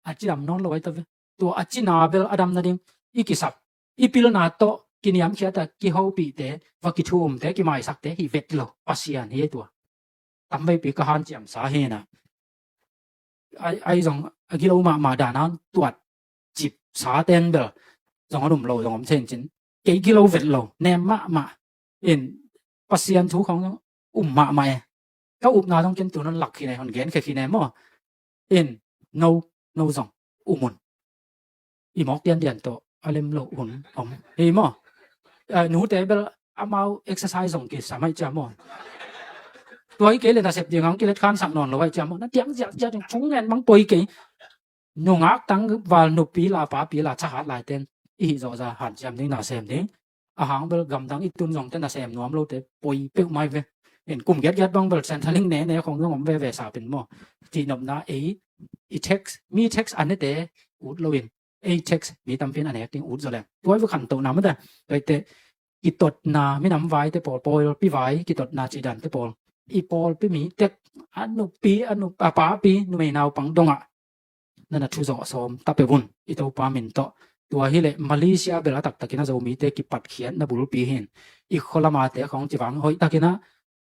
a cidam nawn lo ai ta ve. Tua a cina bel a dam nading i kisap, i pilna tawh kiniamkhiat a kihopihte, va kithumte, kimaisakte hi vet lo, Pasian hi tua. Tamveipi ka hanciamsa hi na. Ai, ai zong a gilo mahmah dan a tuat cip sa ten bel zong a num lo zong om thei in cin. Kei gilo vet lo, nem mahmah. In Pasian thu khawng um mahmah e. Ka upna zong ken tu non lak khin e, hon gen khe khin e maw. In no, no zong um un. I mawk diandian tawh a lem loh hun om hi maw. Eh, nute bel amau exercise zong kisam ai cia maw. Tua hi kei le nasep ding ang kilet khansak nawn lo ai cia maw. Na tiang ziahziah ding chung ngen mang poi kei. Nungak tangval nupi la papi la thahat laiten i hih zawhza hanciam ding, nasem ding. A hang bel gamdang i tun zongte nasem nuam lote poi peuhmah hi ve. In kum giatgiat bang bel Centrelink nene khong zong om veve sapin maw. Cihnopna ei i tax, mi tax a nete ut loin ei tax mi tampin a nek ding ut zaw leng. Tua hi ve khantohna mate. Tuaite kitotna minam vaite pawl, pawlpi vai kitotna cih dante pawl, i pawlpi mi tek a nupi, a nup, a papi, numei naupang dongah na na thuzawh sawm ta peuh un i Topa min tawh. Tua hileh Malaysia bel a taktakin a Zomite kipatkhiatna bulpi hin i khualamate khawng ci vang hoih takin a,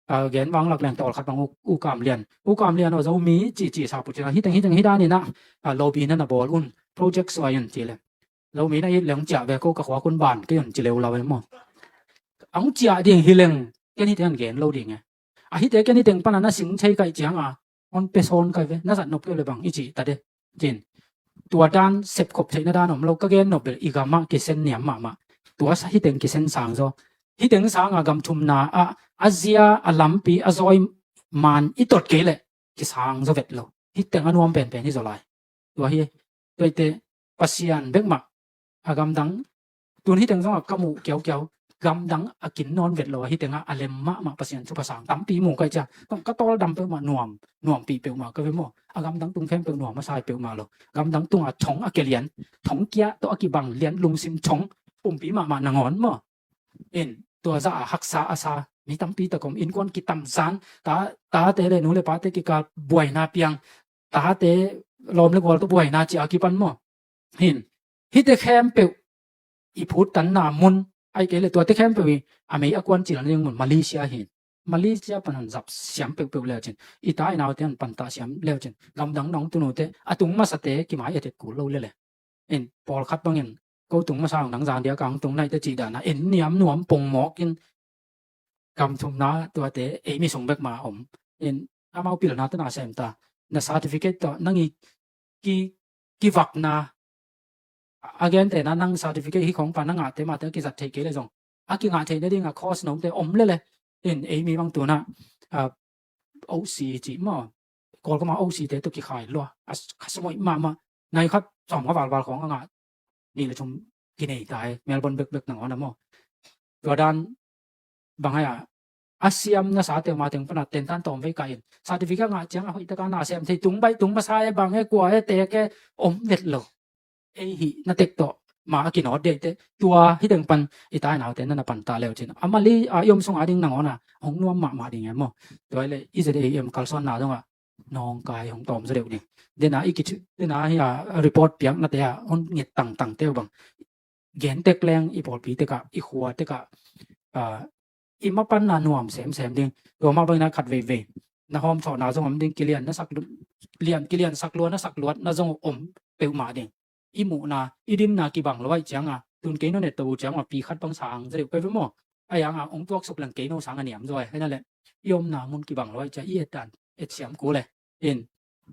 a, gen vang lak leng tawlkhat bang U, U Kam Lian. U Kam Lian aw, Zomi ci ci sa pu cina hiteng hiteng hi danin a, a, lobby na na bawl un, project suai un ci le. Zomi na it leng ciah ve ko ka khua kun ban kei un ci leu lau e maw. Ang ciah ding hi leng ken hiteng an gen lo ding e. A hite ken hiteng pana na sing thei kaih cianga hon pe sawn kai ve, na zat nop keu le bang i cih ta de. Cin tua dan sepkhop theihna dan om lo, ka gen nop bel i gamah kisen niam mahmah. Tua sa hiteng kisen sang zaw. Hiteng sanga gam thumna ah a zia, a lampi, a zawi man i tot kei leh kisang zaw vet lo. Hiteng a nuam penpen hi zaw lai. Tua hi, tuaite Pasian bek mah a gamdang tun hiteng zongah ka muh kiaukiau, gamdang a kin nawn vet lo a hitengah a lem mahmah Pasian thupha sang tampi mu kai cia. Tong ka tawl dam peuhmah nuam, nuampih peuhmah ka ve maw. A gamdang tung khempeuh nuam a sai peuhmah lo. Gamdang tungah thong a kelian, thong kia tawh a kibang lian lungsim thong pumpi mahmah nangawn maw. In tua zah a haksa a sa mi tampi tak om, innkuan kitamzan, ta, tate le nu le pate kikal buaina piang, tate lawm le gual tawh buaina cia kipan maw. Hin, hite khempeuh i phuttanna mun, ai kei le tuate khempeuh i a mei a kuan cil ning mun Malaysia hin. Malaysia pan hon zap siam peuhpeuh leu cin, i ta i naute hon pantah siam leu cin, gamdang nong tunute a tung masate kimai a tet kul lo lele. In pawlkhat bangin ko tung masa hong dang zang dia ka hong tung naite cih dana in niam nuam pongmawk in gam thumna tuate ei mi sung bek ma om. In amau pilna tana sem ta, na certificate tawh nang i ki, kivakna a gentehna nang certificate hi khong pa na ngahte mahte a kizat theih kei le zong a kingah theih nadinga course nomte om lele. In ei mi bang tuna, a, O C cih maw, Kawlgama O C te tawh kikhai lua a, kha sumoih mahmah. Nai khat sawm kha valval khong a ngah nih le thum kinei ta hi, Melbourne bekbek nangawn a maw. Tua dan bang hai a, a siam nasa teu ma teng pana tentan tawm vei ka in certificate ngah ciang a hoih taka na sem thei tung baih tung masa e, bang e, kua e, tek e, om vet lo. Ei hih na tek tawh ma a kinawt dei te, tua hiteng pan i tai naute na na pan ta leu cin a mali a i om sunga ding nangawn a hong nuam mahmah ding e maw. Tua ile i Z A M kalsuanna dongah nawngkai hong tawm zaw deuh ding. Dena i kici, dena hi a report piaknate a hon nget tangtang teu bang gen tek leng i pawlpi tekah, i khua tekah, a, i mapanna nuam semsem ding. Tua mah bangin a khat veivei na hawmthawhna zong om ding, kilian na sak lu-, lian, kilian sak lua na sak luat na zong om peuhmah ding. I muhna, i dimna kibang lo ahih cianga, tun kei nong et to uh cianga pi khat bang sang zaw deuh peuh ve maw. Ahi hanga hong tuaksuk leng kei no sang a niam zaw e. Ahi na leh i omna mun kibang lo ahih cianga i et dan et siam kul e. In,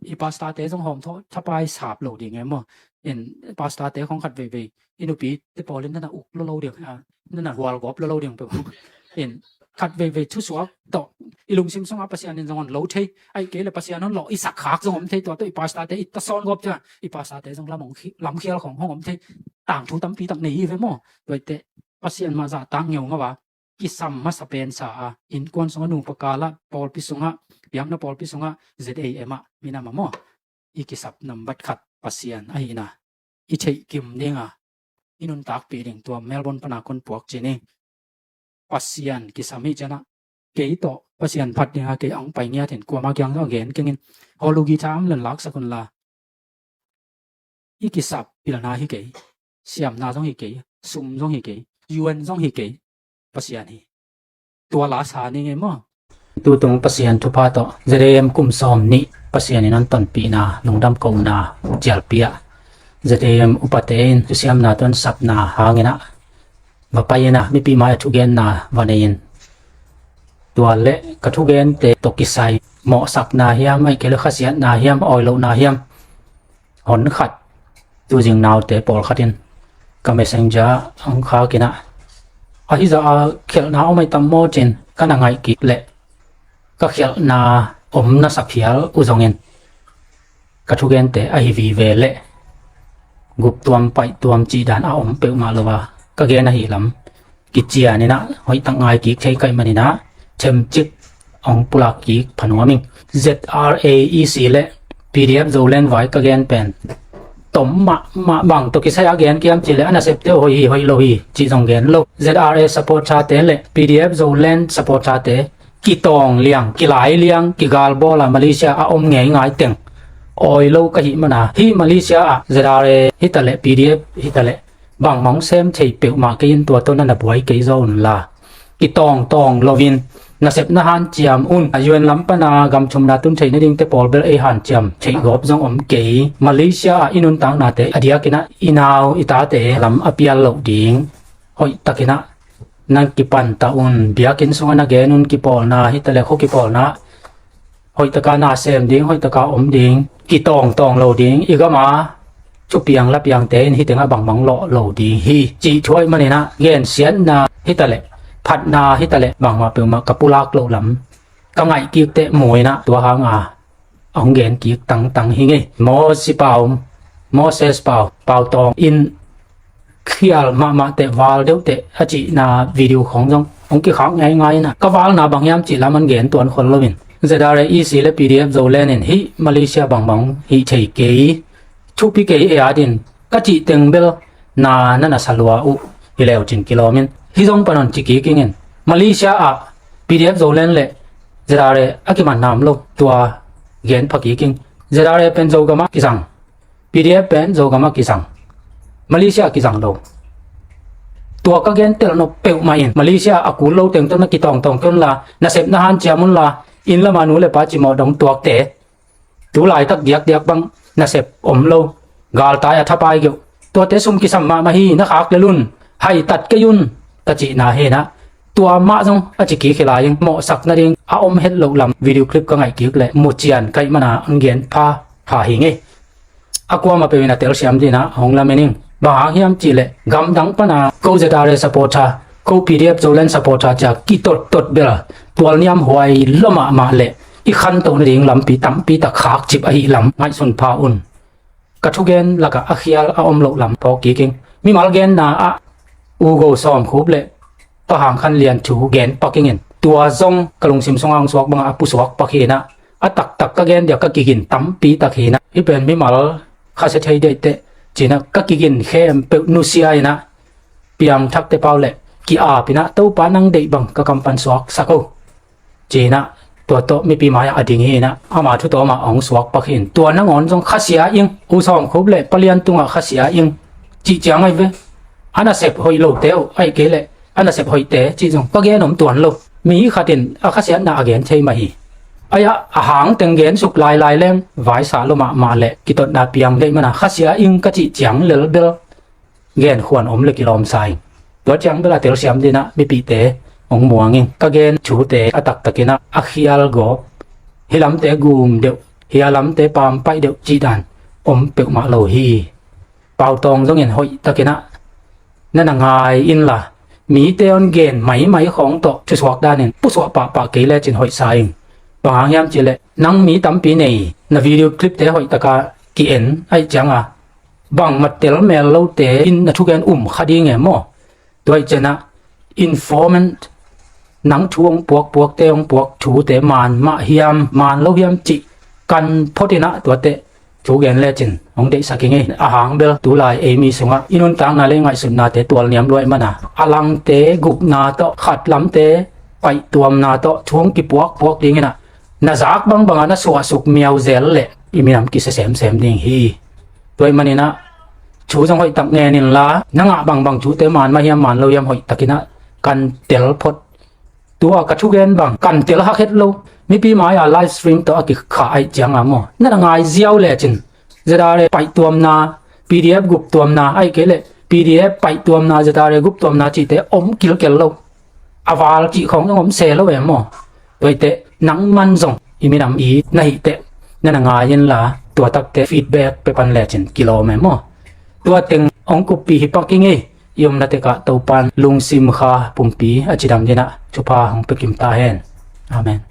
i pastor-te zong hawmthawh thapai sap lo ding e maw. In, pastor-te khong khat veivei i nupite pawl in nana uk lolo ding, a, nana hualgawp lolo ding peuh. In, khat veivei thusuak tawh i lungsim sungah Pasian in zong hon lo thei, ahih kei leh Pasian hon lawh i sak khak zong om thei, tua tawh i pastor-te i tasawn gawp ciang i pastor-te zong lam hong khi-, lamkhial khong hong om thei. Tangthu tampi tak nei hi ve maw. Tua ahih teh Pasian mah zahtak ngeungau a, kisam masa pensa a, innkuan sungah, nupa kalah, pawlpi sungah, biakna pawlpi sungah, Z A M ah, minam ah maw, i kisap nambat khat Pasian ahihna i theihkim dinga i nuntakpih ding, tua Melbourne pana kon puak ci ni. Pasian kisam hi ciangah kei tawh Pasian phat dinga kei a hong pai ngiat in, kuama kiang zong a gen kengin, hawlu guitar om leh laksak unla, i kisap pilna hi kei, siamna zong hi kei, sum zong hi kei, U N zong hi kei, Pasian hi. Tua la sa ni ngei maw. Tutung Pasian thupha tawh Z A M kum sawm nih Pasian in hong tonpihna, lungdam kohna cialpi ah, Z A M upate in thusiamna tawh hong sapna hangin ah va pai in ah, mipi mai-ah thugenna va nei in, tua leh ka thugente tawh kisai mawhsakna hiam, ahih kei leh khasiatna hiam, awi lohna hiam, hon khat, tuzing naute pawlkhat in ka messenger ah hong khak in ah, ahi zah a khelhna om ahi tam maw ci-in ka na ngaih kik leh, ka khelhna om na sa phial uh zongin, ka thugente ahi vive leh guptuam paihtuam cih dan a om peuhmah lo a, ka gen ahih lam kician in ah, hoihtak ngai kik thei ka hih manin ah, themcik hong pulak kik pha nuam ing. Z R A E C leh P D F Zoland vai ka gen pen tom mahmah. Bang tawh kisai a gen ka hiam cih leh, a nasepte uh hoih hi, hoih lo hi cih zong gen lo. Z R A supporter-te leh P D F Zoland supporter-te kitawng liang, kilai liang, kigalbawl a Malaysia a om ngeingai teng awi lo ka hih manin ah, hih Malaysia ah Z R A hi ta leh, P D F hi ta leh, bangmah hong sem thei peuhmah kei in, tua tawh na na buai kei zaw unla, kitawngtawng loin nasepna hanciam un. U N lam pana gam thumna tun theih nadingte pawl bel ei hanciam theih gawp zong om kei. Malaysia ah i nuntaknate a diakin ah i nau i tate lam a pial loh ding, hoihtakin ah na kipan ta un. Biakinn sungah na gen un, kipawlna hi ta leh, khua kipawlna hoihtaka na sem ding, hoihtaka om ding, kitawngtawng lo ding, i gam a thupiang lapiangte in hih tengah bangbang lawh lo ding hi cih thu ahih manin ah, gensiatna hi ta leh, phatna hi ta leh, bangmah peuhmah ka pulak loh lam ka ngaih kik teh mu in ah, tua hanga hong gen kik tangtang hi ngei. Mosi Pau, Moses Pau, Pau Tawng in khial mahmah teh, val deuh teh a cihna video khawng zong hong kikhak ngeingai in ah, ka valna bang hiam cih lam hong gen tuan khol loin, Z R A E C leh P D F Zoland in hih Malaysia bangbang hih thei kei, thupi kei ei adin ka cih teng bel na na na sa lua uh hi leu cin kilawm in, hih zong pan hong ci kik ing in. Malaysia ah P D F Zoland leh Z R A a kiman nam lo, tua gen pha kik ing. Z R A pen Zogam ah kizang, P D F pen Zogam ah kizang, Malaysia ah kizang lo. Tua ka gen tel nop peuhmah in, Malaysia a kul lo teng tawh na kitawngtawng kei unla, nasepna hanciam unla, inn lam a nu leh pa cimawh dong tuakte, tu laitak diakdiak bang nasep om lo, galtai a thapai geuh, tuate sum kisam mahmah hi, na khak lel un, haitat kei un, ka cihna hi in ah, tua mah zong a ci kik hi lai ing. Mawhsak nading a om het loh lam video clip ka ngaih kik leh, mu cian ka hih manin ah hong gen pha pha hi ngei. A kuamah peuh in a telsiam dingin ah hong lamen ing. Bang hang hiam cih leh, gamdang pana ko Z R A supporter, ko P D F Zoland supporter ci-a kitottot bel, tualniam huai lua mahmah leh i khantoh nading lampi tampi tak khakcip ahih lam ngaihsun pha un. Ka thugen lakah a khial a om loh lam phawk kik ing. Mimal genna ah U Go Sawmkhup leh Pa Hang Khan Lian thu gen pak ing in. Tua zong ka lungsim sungah hong suak bangah a pusuak pak hi in ah, a taktak ka gen dia ka kigin tampi tak hi in ah, hih pen mimal khasia thei deih teh ci-in ah ka kigin khempeuh nusia in ah, piangthakte pau leh ki-ap in ah, Topa nang deih bang ka kam pan suaksak o, ci-in ah, tua tawh mipi mai-ah a ding hi in ah, ama thu tawmah hong suak pak hi in. Tua nangawn zong khasia ing, U Sawmkhup leh Pa Lian tungah khasia ing, cih ciang ahi ve. A nasep hoih lote uh, ahih kei leh a nasep hoihte cih zong ka gen om tuan lo. Mi khat in a khasiatna a gen thei mah hi. Ai-ah a hang teng gen suk lailai leng vaisa lo mahmah le kitotna piang deih mana khasia ing ka cih ciang lel bel gen khuan om le kilawm sa ing. Tua ciang bel a telsiam dinah mipihte hong muang ing. Ka gen thute a taktakinah a khial gawp, hi lamte gum deuh, hi a lamte pampaih deuh cih dan om peuhmah lo hi. Pautawng zongin hoihtakinah na na ngai inla, mite hong gen maimai khawng tawh thusuak danin pusuah pahpah kei lecin hoihsa ing. Bang hang hiam cihleh nang mi tampi nei, na video clipte hoihtaka ki-en aih cianga bangmah tel mel lote in na thugen um kha ding e maw? Tua ih cianah informant, nang thu hong puakpuakte hong puak thute maan mah hiam maan lo hiam cih kan photinah tuate thu gen lecin hong deihsak ing ei. A hang bel tulai ei mi sungah i nuntakna le ngaihsutnate tualniam luaih mana a langte gupna tawh khat lamte paihtuamna tawh thu hong kipuakpuak dinginah na zak bangbanga na suahsuk miauzel le i minam kisia semsem ding hi. Tua ih maninah thu zong hoihtak ngen inla, na ngah bangbang thute maan mah hiam maan lo hiam hoihtakinah kan tel phot. Tua ka thugen bang kan tel hakhet lo, mipi mai-a live stream tawh a kikha aih cianga maw, na na ngai ziau lecin ZRA paihtuamna, PDF guptuamna, aih kei leh PDF paihtuamna, ZRA guptuamna cihte om kilkel lo. A val cih khawng zong om se lo e maw? Tuaiteh nangman zong i minam i na hihteh na na ngai inla, tua takte feedback pe pan lecin kilawm e maw? Tua teng hong kuppi hi pak ing ei. I omna tekah Topan lungsim kha pumpi a cidam dinah thupha hong pekim ta hen. Amen.